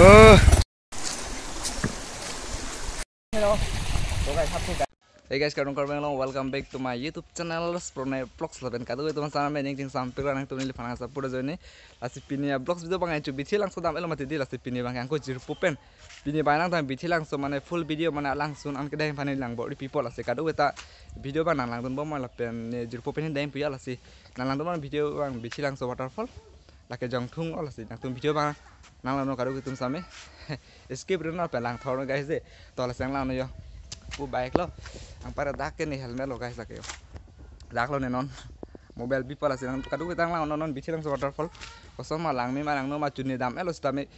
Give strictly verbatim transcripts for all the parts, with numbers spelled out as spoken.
Hey guys, kardom kardom long, welcome back to my YouTube channel, Sprone Vlogs lapen kadokave atum aphan ningting sampik lo, nangtum neliphan nang support ajoine. Lasi pini a-vlogs video abang chu Bithilangso dam-etlo mati di, lasi pini abang angko jirpo pen. Pini abang nangtum Bithilangso mane full video mane alangsun an kedeng aphan nanglangbor-i pipo, lasi kadokave ta video abang nanglangdunbom lapen ne jirpo pen deng puya, lasi nanglangdunbom video abang Bithilangso waterfall. Lake Jongthung lo, lasi nangtum video abang nanglangnon kadokave atum same. Skip ri non pen langthor guys de. To lasi nanglangnon yo. Pu bike lo. Anparke dak ke ne helmet lo guys, lake yo. Dak lo ne non. Mobile bipo, lasi nang kadokave ta nanglangnon non Bithilangso waterfall. Koson ma langme ma langno ma chini dam-etlo sitame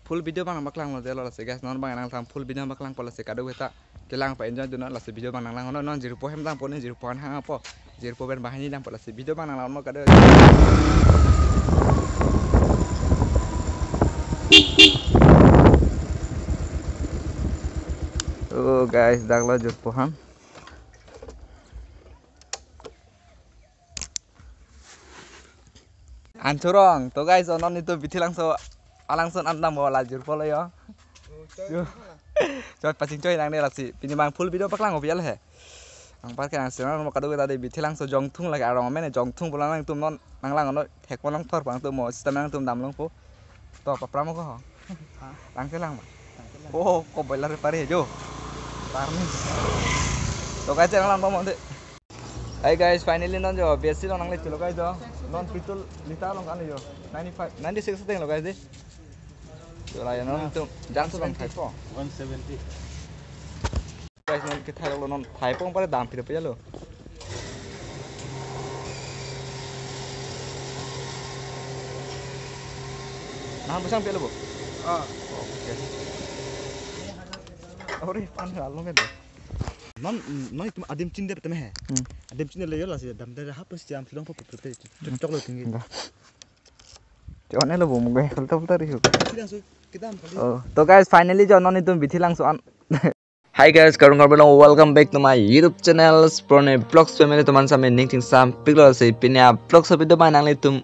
full video abang nangpaklanglo detlo, lasi guys non abang nangtum full video nangpaklangpo, lasi kadokave ta kelang pa-enjoy dun non, lasi video abang nanglangnon non, jirpo hem dampo ne, jirpo an hangpo, jirpo pen banghini dampo, lasi video abang nanglangnon kadokave. Oh guys, dak lo jirpo aphan. Anchorong, to guys, non netum Bithilangso alangsun an dampo, la jirpo lo yo. Yo. Chot pachingchoi nangne, lasi pini abang full video paklangpo piya le he. Anparke nang sirang mo kadokave ta de Bithilangso Jongthung lake arong amen Jongthung pulo, nangtum non nanglangnon thekpo nangthor pang tum mo sitame nangtum damlongpo. To papra mo ko ho. Ha? Langse lang ma. Langse lang. Oh, ko boiler pare jo. Parni. To guys, nanglangbom de. Hi guys, finally non jo B S C along nangle chulo guys jo. Non petrol liter along kan jo. Ninety-five, ninety-six ateng lo guys de. Jo la yo non tum jam so bang thaipo. One seventy. Guys, non kethai lo, non thaipo pare dam pira puya lo. Nang pusang pelo bo. Ah. Oke. Ore pan hal lo medo. Non, non itum adim chinine tame he. Hmm. Adim chinine le yo, lasi dam de hap si am long po po pe. Chok lo tinggi. Enggak. Chok ne lo bo mo gai, kalta kalta ri ho. Bithilangso kedam kali. Oh, to guys, finally jo non netum Bithilangso an. Hi guys, kardom kardom long, welcome back to my YouTube channel, Sprone Vlogs family, teman same ningting sampik lo, lasi pini a-vlogs video abang nanglitum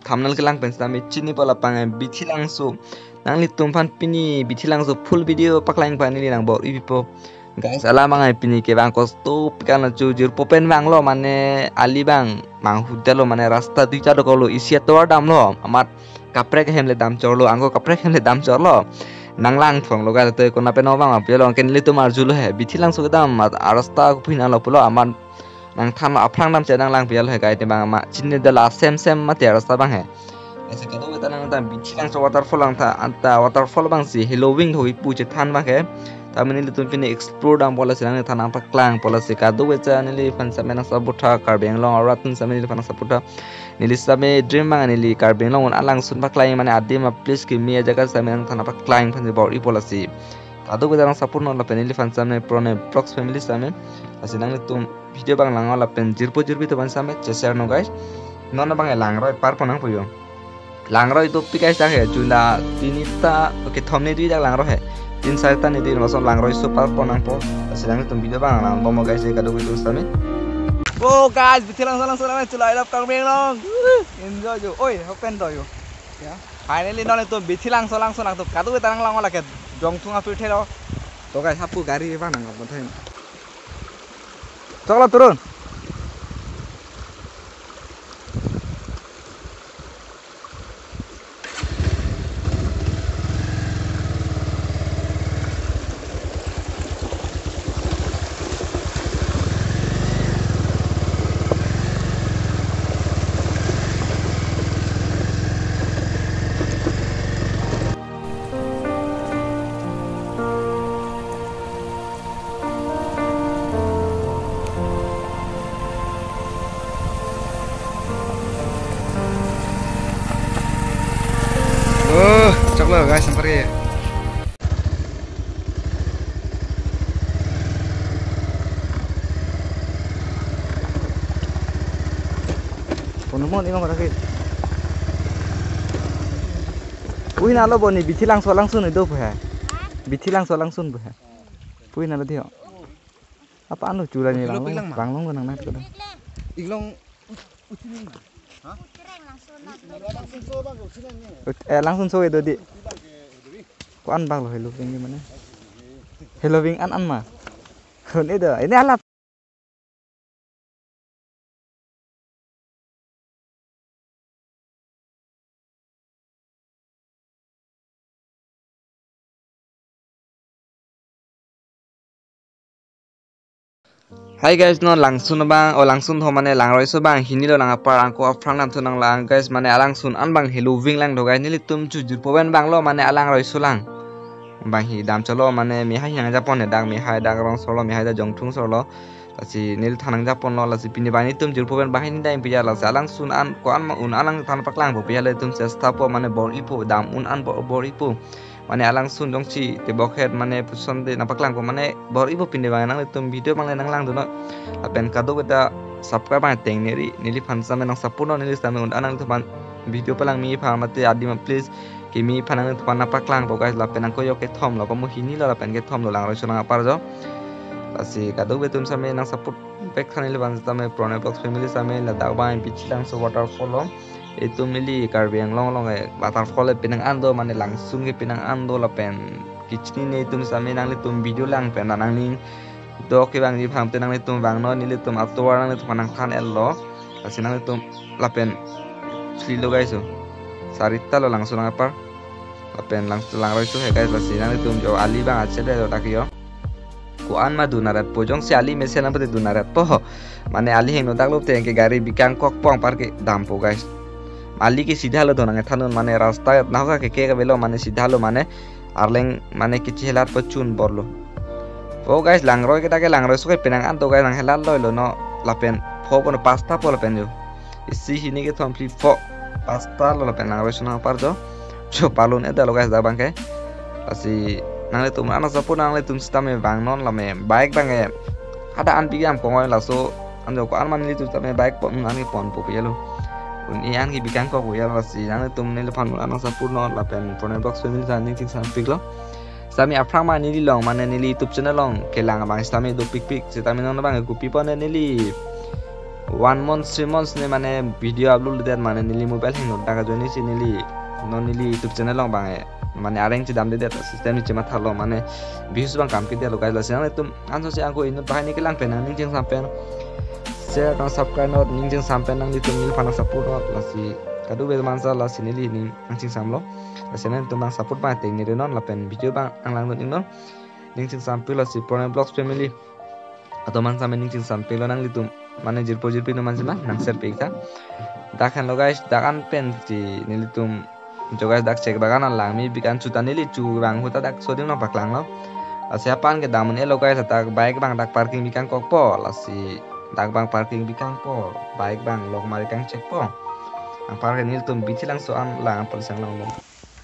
thumbnail kelang pen sitame chinipo, lapen Bithilangso nanglitum aphan pini Bithilangso full video paklang aphan neli nangbor-i pipo. Guys, alam abang pini ke bang kosto pikan lo, chu jirpo pen vanglo mane ali abang manghu detlo mane rasta dui chadok lo, isi atovar damlo, amat kaprek ahem le dam chorlo, angko kaprek ahem le dam chorlo. Nanglang thong lo guys, to kona pen vang ma piya lo, anke nelitum arjulo he, Bithilangso kedam amat arasta kopi nanglo pulo, amat nangthan lo, aphrang damsi nanglang piya lo he guys, te bang ma chini dala sem sem mati arasta abang he. Ese kadokave ta nangtum Bithilangso waterfall langtha, anta waterfall abang si Halloween ho ipu chethan abang he. Tame nelitum pini explore dampo, lasi nangthan nangpaklangpo, lasi kadokave ta neliphan same nang support tha, Karbi Anglong arat atum same neliphan nang support tha. Neli same dream abang neli Karbi Anglong un alangsun paklang mane adim a-place kimi ajaga same nangthan nangpaklang aphan bor-ipo, lasi kadokave ta nang support non lapen neliphan same Prone Vlogs family same. Lasi nanglitum video abang langnon lapen jirpo jirpi atum aphan same che-share non guys. Non abang langroi parpo nangpo yo. Langroi dopik guys, dak he junda tini ta, oke, thom ne dui dak langroi he. Tin sar ta ne dui lason langroi so parpo nangpo. Lasi nangtum video abang langbom guys, kadokave atum same. Oh guys, Bithilangso alangsun nang chulo, I love Karbi Anglong. Enjoy jo. Oi, hopen do yo. Ya. Finally non netum Bithilangso alangsun nangtum kadokave ta nanglang lake Jongthung apirthe lo. To guys, hapu gari abang nang kapan thai. Choklo turun. Oh, choklo guys, sampai ya. Kono mo ni mang rakit. Ui nalo boni Bithilangso alangsun do pu he. Bithilangso alangsun pu he. Pui nalo dio. Apa anu chula ni Pilo lang pilang ma? Lang long nang nang. Iglong uchining ma? Ha? Ut-, eh, alangsun so do di. Ko-an bang lo helo ving mane. Helo ving an an ma. Hon edo. Ini alat. Hi guys, non langsun abang, o langsun tho mane langroiso abang, hini lo nang apar angko aphrang nam thu nang lang guys, mane alangsun an abang helo ving lang do guys, nelitum chujur poven abang lo mane alangroiso lang. Abang hi dam cholo mane mehai nang japon ne dak mehai dak rong solo mehai dak jongthung solo. Lasi neli thanang japon lo lasi pini abang netum jur poven abang hini dam piya lasi alangsun an ko-an ma un alang than paklang po piya le tum sesta po mane bor-ipo dam un an bor, bor-ipo. Mane alangsun dongsi tebok het mane puson de nang paklang ko mane bor-ipo pini abang nanglitum video abang le nang langdunnon. Lapen kadokave ta subscribe abang tengneri neliphan same nang support non neli same un anang tupan video palangmi aphan mate adim please kimi aphan nangtupan nang paklang po guys lapen nang koyok kethom lo pamo hini lo lapen kethom lo langroiso nang apar jo. Lasi kadokave atum same nang support back than neli abang same Pranay Vlogs family same ladak abang bichi langso waterfall lo. Itum ili Karbi Anglong along ke waterfall le penang an do mane langsun ke penang an do lapen kechini ne itum same nanglitum video lang pen nangning do kevangji aphan te nanglitum vangnon nelitum atovar nanglitum nang than el lo. Lasi nanglitum lapen chuli lo guys o. Sarita lo langsun nang apar. Lapen lang langroiso he guys lasi nanglitum jo ali abang achele lo dak yo. Ko-an ma dun arat po jongsi ali mesen nang pati dun arat po. Mane ali hingno dak lo te ke gari bikang kok pong apar ke dam po guys. Ali ke sidha lo do nang thanun mane rasta nahok ke ke avelo mane sidha lo mane arleng mane kichi helat po chun bor lo. Po guys langroi ke dak ke langroiso ke penang an do guys nang helat loi lo no lapen pho po no pasta po lapen jo. Isi hini kethom phli pho pasta lo lapen langroiso nang apar jo. Jo palun edo lo guys dak abang ke. Lasi nanglitum an support nanglitum sitame vangnon lame bike abang ke. Ada an bigam kongoi laso an jo ko-an ma nelitum sitame bike pon an ke pon po piya lo. Un i an ke bikang kok piya lo lasi nanglitum neliphan an support non lapen Pranay Vlogs family ta ning chingsampik lo. Sitame aphrang ma neli along mane neli YouTube channel along kelang abang sitame dopikpik sitame non abang kopi pon neli one month three months ne mane video upload det mane neli mobile hingno dak ajoine si neli non neli YouTube channel along abang e mane areng chedam det system ni chematha lo mane views abang kam kedet lo guys lasi nanglitum anso si angko inut bahai ne kelang pen nang ning chingsam pen share nang subscribe non ning chingsam pen nanglitum neliphan nang support non lasi kadokave mansa lasi neli ning nang chingsam lo. Lasi nanglitum nang support abang tengneri non lapen video abang nang langdun iknon. Ning chingsampik lasi Pranay Vlogs family. Ato man same ning chingsampik lo nanglitum. Mane jirpo jirpi no man sima nang share pik tha. Dak henlo guys, dak an pensi nelitum jo guys dak chek bagan an langmi bik an chuta neli chu abang huta dak sodim nang paklang lo. Lasi apan ke dam un-e lo guys dak bike abang dak parking bikang kok po lasi dak abang parking bikang po bike abang lok mari kangchek po. Nang parking nelitum bithi langso an lang palisang lang lo.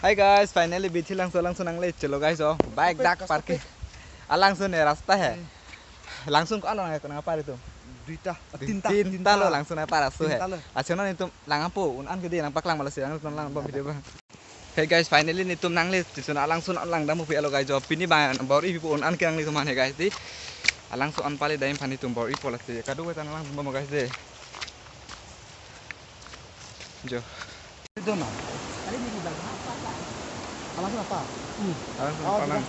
Hi guys, finally bithi langso langso nang le chelo guys o. Bike dak parking. Alangso ne rasta he. Langso ko along ko nang apar itum. Duita. Tinta, tinta lo langso nang apar aso he. Tinta lo. Aso non itum lang apo un an ke de nang paklang malasi lang nang bom video abang. Hey guys, finally netum nang le tisun alangso an lang dam pi alo guys o. Pini abang bor-ipo un an ke nang netum an he guys di. Alangso an pale dam aphan itum bor-ipo lasi. Kadokave ta nang lang bom guys de. Jo. Itu na. Alang kenapa? Hmm. Alang kenapa nang?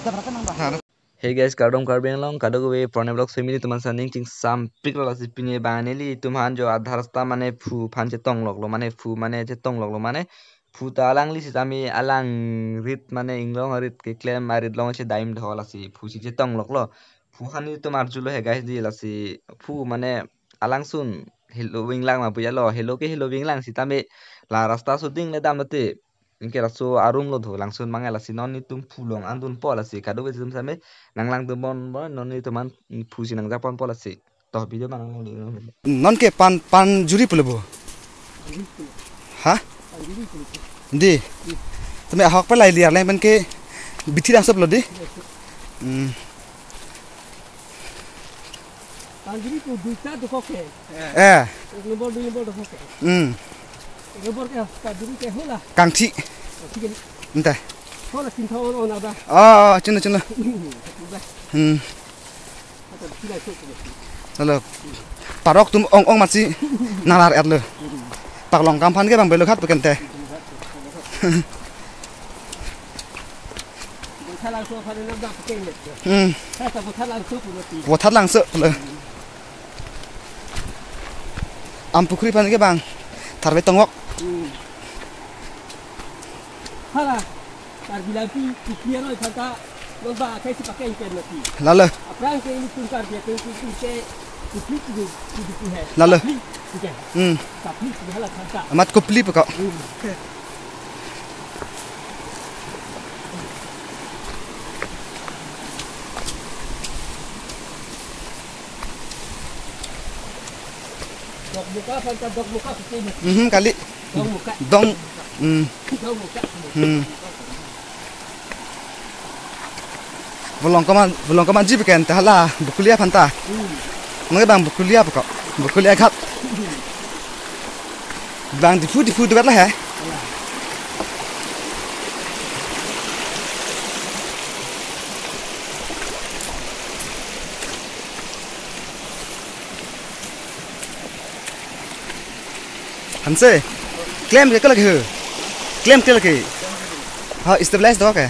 Dah berapa nang, Bah? Hey guys, kardom Karbi Anglong, kadokave Pranay Vlogs family atum an sa ning chingsampik lo lasi pini abang nelitum aphan jo adhar rasta mane phu aphan chetong lok lo mane phu mane chetong lok lo mane phu ta alangli sitame alang rit mane inglong arit keklem arit long chedam do lasi phu si chetong lok lo. Phu aphan netum arjulo he guys di lasi phu mane alangsun helo ving lang ma puya lo helo ke helo ving lang sitame la rasta shooting le dam lote. Anke laso arum lo do langsun mangai lasi non netum phu long an dunpo lasi kadokave atum same nang langdun bon bon non netum an phu si nang japonpo lasi. To video abang nang langdun. Non ke pan pan juri pulo bo. Ha? Di. Tumi ahok pe lai liar lai pen ke bithi dang sop lo di. Hmm. Panjuri tu duita tu koke. Eh. Ek nombor dui nombor tu koke. Hmm. Ek nombor ke panjuri ke hola. Kangthi. Kangthi ke. Ente. Hola kinta on on ada. Oh, oh, chino chino. Udah. Hmm. Kata bithi lai sok. Halo. Parok tum ong ong masi nalar er lo. Paklong kam aphan ke bang belo khat pekente. Thalangso aphan nang dak pakai net. Hmm. Saya tak buat thalangso pun mati. Buat thalangso pula. Ampukri aphan ke bang. Tharve tongok. Hmm. Hala. Karbi Langpi, Kuki aroi aphan ta, non ba akai si pakai ikan mati. Lalo. Aphrang ke ilitum Karbi atum ke, ke, Kupli tu, tu, tu, tu hai. Lalo. Kupli, tu hai. Hmm. Kupli, tu hala aphan ta. Amat Kupli pekok. Hmm. Dok muka aphan ta, dok muka putih. Mhm, kali. Dong muka. Dong. Hmm. Dong muka. Hmm. Volong kaman, volong kaman ji peken ta hala, Bokolia aphan ta. Hmm. Nang bang Bokolia pekok. Bokolia ghat. Bang Diphu, Diphu dugat la he. Hanse. Klem ke lagi he. Klem ke lagi. Ha, stabilize do ke.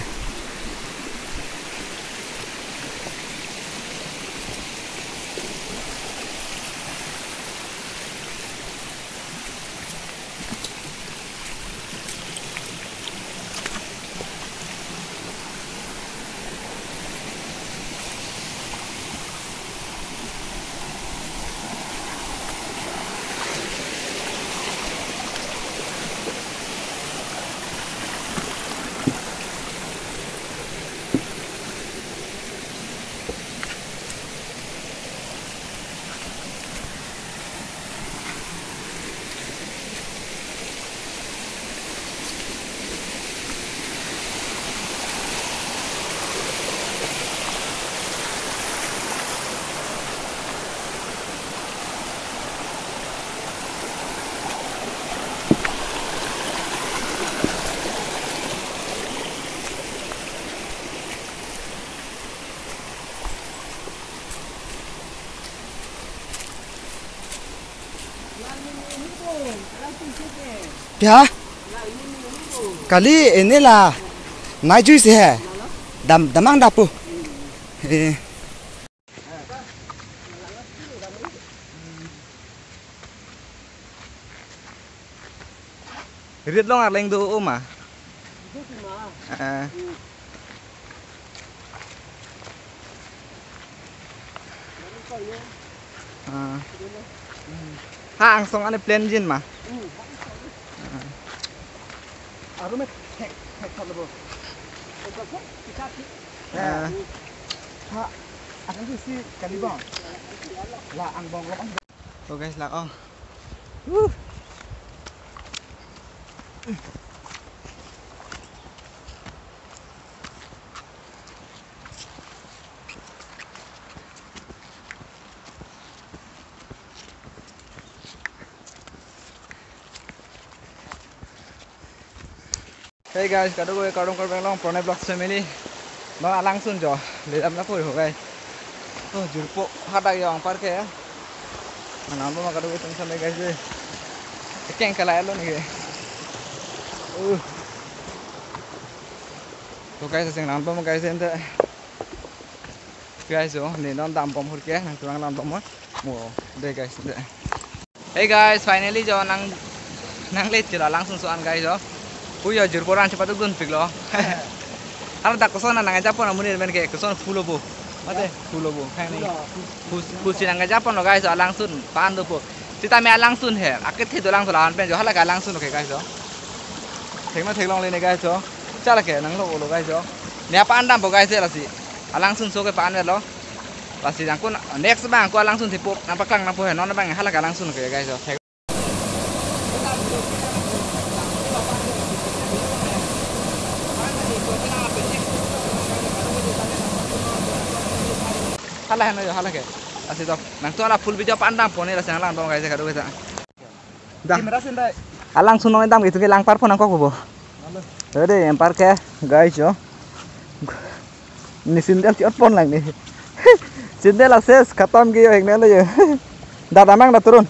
Pia? Kali ene la. Nai juice he. Dam, damang dapu. Eh. Rit long arleng do o ma. Eh. Ah. Ha angsong ane plan jin ma. Ah. Arum thek thek thalo bo. Ah. Ha akan si kali bang. La angbong lo. So guys, la oh. Woo. Hey guys, kadokave kardom karbeng long Pranay Vlogs family. Non alangsun jo, le dam lapu ho guys. Oh, jirpo hadak yo anparke. Anam ma kadokave tum sampai guys de. Ekeng kalai lo ni ke. Uh. So guys, aseng lang bom guys ente. Guys, oh, ne non dam bom hurke, nangtum lang bom mo. Mo, de guys, de. Hey guys, finally jo nang, nang late chilo alangsun so-an guys jo. Hui jo jirpo ran chepaduk dunpiklo. Hala dak koson nang ajapon amonit pen ke koson full obo. Mate full obo. Kaini. Full, full si nang ajapon lo guys jo alangsun pa-an dopo. Sitame alangsun he. Akethe do alangsun la-an pen jo hala ke alangsun ke guys jo. Thekno theklongle ne guys jo. Chala ke nanglo lo guys jo. Ne pa-an dampo guys de lasi. Alangsun so ke pa-an lo. Lasi nangkun next bang ko alangsun thepo nangpaklang nangpo he non bang hala ke alangsun ke guys jo. Hala heno jo hala ke. Lasi to nangtum hala full video pa-an dampo ne lasi nanglang dong guys kadokave ta. Dah. Camera sendai. Alangsun noi dam gitu ke lang parpo nangkok bo. Halo. Ede anparke guys jo. Ni sindel chot pon lang ni. Sindel ases khatam ke yo ek nelo yo. Dah damang dah turun.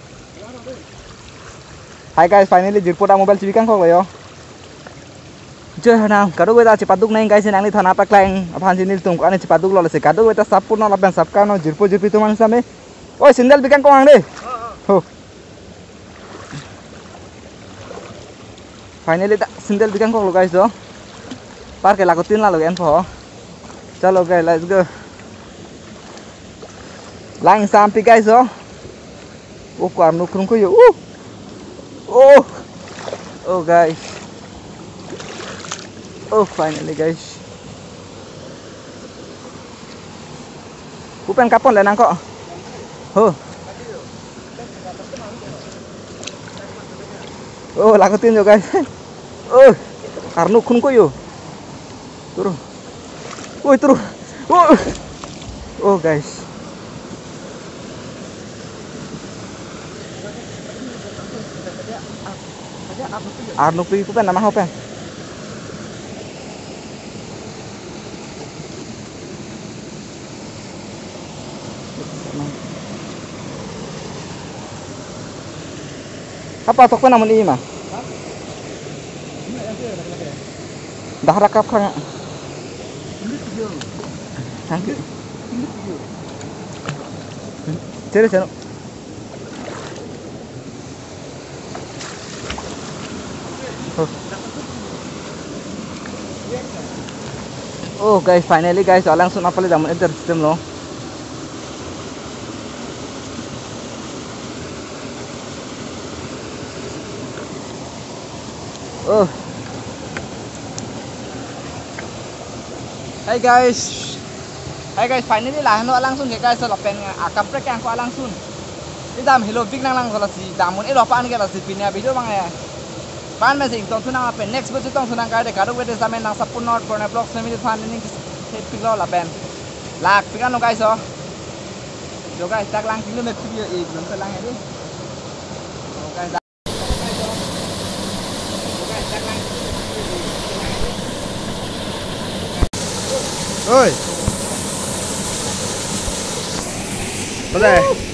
Hi guys, finally jirpo dak mobile chibi kangkok lo yo. Jai Harnam, kadokave ta chepaduk nang guys, nangli thana paklang aphan si nelitum ko-an chepaduklo lasi kadokave ta support non lapen subscribe non jirpo jirpi atum an same. Oi, sandal bikang kong ang de. Ho. Finally ta sandal bikang koklo guys do. Parke lakotin lalo en po. Chalo guys, let's go. Lang sampi guys do. Oh, ko arnuk krung ko yo. Uh. Oh. Oh guys. Oh, finally guys. Pu pen kapon le nangkok. Ho. Oh, lakotin jo guys. Oh, arnuk krung ko yo. Turu. Oi, turu. Oh. Oh guys. Arnukpi pu pen nama ho pen. Apa tok pen namun ima? Dah rakap kang. Thank you. Chere chano. Oh guys, finally guys, alangsun apali damun enter system lo. Oh. Hi guys. Hi guys, finally lahenlo alangsun ke guys, lapen akaprek ke angko alangsun. Idam helo big nang lang lasi damun elo pan ke lasi pini video bang ya. Pan mesi ingtong thunang lapen next video tong thunang kai de, kadokave ta same nang support non Pranay Vlogs family fan ning set piklo lapen. Lak pikan lo guys oh. Yo guys, tak lang tinglo me video ik nang lang ya de. Oh guys, Oi. Boleh.